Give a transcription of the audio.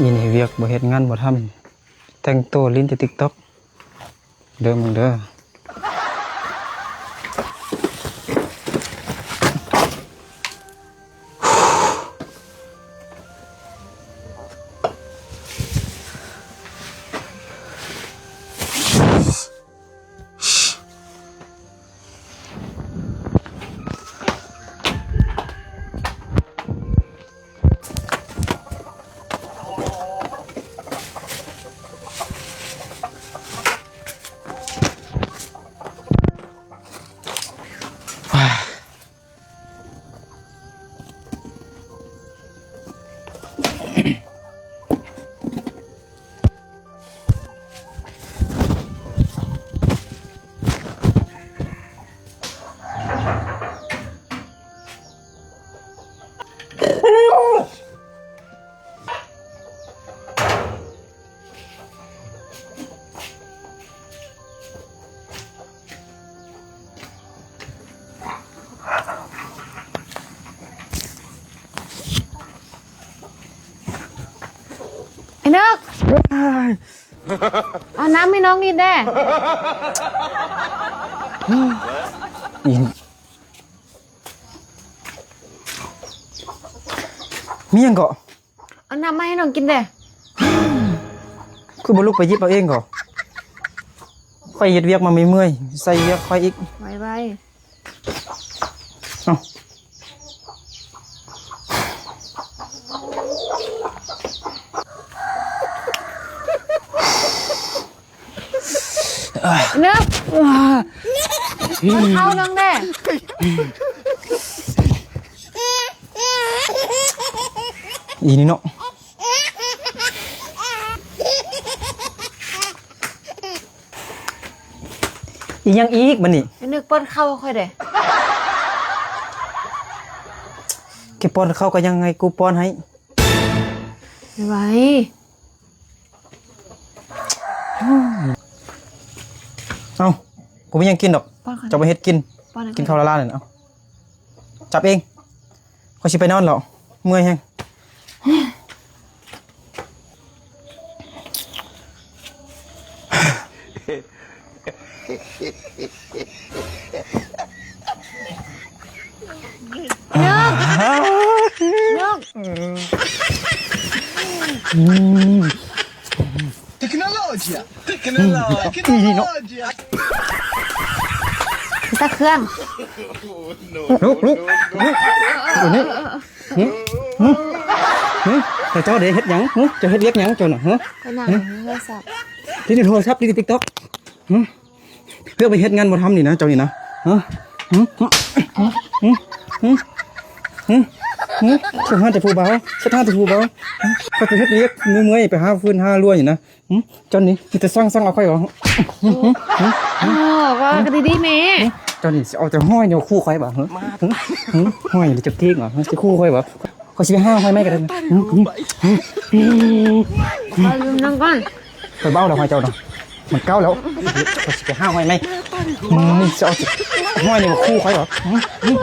ອີນີ້ວຽກບໍ່ເຮັດງານບໍ່ທຳ ແຕ່ງໂຕຫຼິ້ນແຕ່ຕິກຕັອກເດີ ມຶງເດີ. ໄອ້ເນິກ ເອົານ້ຳໃຫ້ນ້ອງກິນແດ່. ມີຫຍັງເກາະ? ເອົານ້ຳມາໃຫ້ນ້ອງກິນແດ່. ຄືບໍ່ລຸກໄປຫຍິບເອົາເອງກໍ? ຂ້ອຍເຮັດວຽກມາເມື່ອຍໆ ໃສ່ວຽກຂ້ອຍອີກ. ໄວໆ. ເອົ້າ. ເນີບ ເຂົ້ານ້ອງແດ່. ອີນີ້ເນາະ ອີຫຍັງອີກບັດນີ້? ນຶກປ້ອນເຂົ້າຂ້ອຍເດ້. ແຄ່ປ້ອນເຂົ້າກໍຍັງໃຫ້ກູປ້ອນໃຫ້. ໄວ. ເອົ້າ ກູບໍ່ມີຫຍັງກິນດອກ. ປ້ອນເຂົ້າ ເຈົ້າບໍ່ເຮັດກິນ. ປ້ອນໃຫ້ ກິນເຂົ້າລ້າໆ ນັ້ນ. ເອົ້າ ຈັບເອງ. ຂ້ອຍຊິໄປນອນແລ້ວ ເມື່ອຍແຮງ. ອືມ ເຕັກໂນໂລເຈຍ ເຕັກໂນໂລເຈຍ ອີນີ້ເນາະ ຕາເຄື່ອງ. ລຸກ ລຸກ ລຸກ ຢູ່ນີ້. ຫຶ ຫຶ ຫຶ ແຕ່ເຈົ້າເດ້ເຮັດຫຍັງ? ຫຶ ເຈົ້າເຮັດວຽກຫຍັງເຈົ້ານະ? ຫຶ ໄປນັ່ງ ຫຶ ຫຼິ້ນໂທລະສັບ ຫຼິ້ນຕິກຕັອກ. ຫຶ ເພື່ອໄປເຮັດງານບໍ່ທຳນີ້ນະ ເຈົ້ານີ້ນະ. ຫຶ ຫຶ ຫຶ ຫຶ ຫຶ ຫຶ ຫຶ ສະຫາດແຕ່ຜູ້ບ່າວ ສະຫາດແຕ່ຜູ້ບ່າວ. ຫຶ ຂ້ອຍໄປເຮັດວຽກເມື່ອຍໆ ໄປຫາຟືນຫາລົວນີ້ນະ. ຫຶ ເຈົ້ານີ້ມີແຕ່ສັ່ງ ສັ່ງເອົາຂ້ອຍບໍ? ຫຶ ຫຶ ຫຶ ເອີ ເວົ້າກັນດີໆແມ້. ຫຶ ເຈົ້ານີ້ຊິເອົາແຕ່ຫອຍນີ້ມາຂູ່ຂ້ອຍບໍ? ຫຶ ຫຶ ຫື ຫອຍນີ້ຈະເກັ່ງບໍ? ຫຶ ຊິຂູ່ຂ້ອຍບໍ? ຂ້ອຍຊິໄປຫາຫອຍໃໝ່ກໍໄດ້. ຫຶ ຫຶ ຫຶ ຫື ເວົ້ານຳກັນ ຂ້ອຍເວົ້າແລ້ວຫອຍເຈົ້ານະ ມັນເກົ່າແລ້ວ. ຂ້ອຍຊິໄປຫາຫອຍໃໝ່. ຫຶ ຊິເອົາແຕ່ຫອຍນີ້ມາຂູ່ຂ້ອຍບໍ? ຫຶ ຫຶ.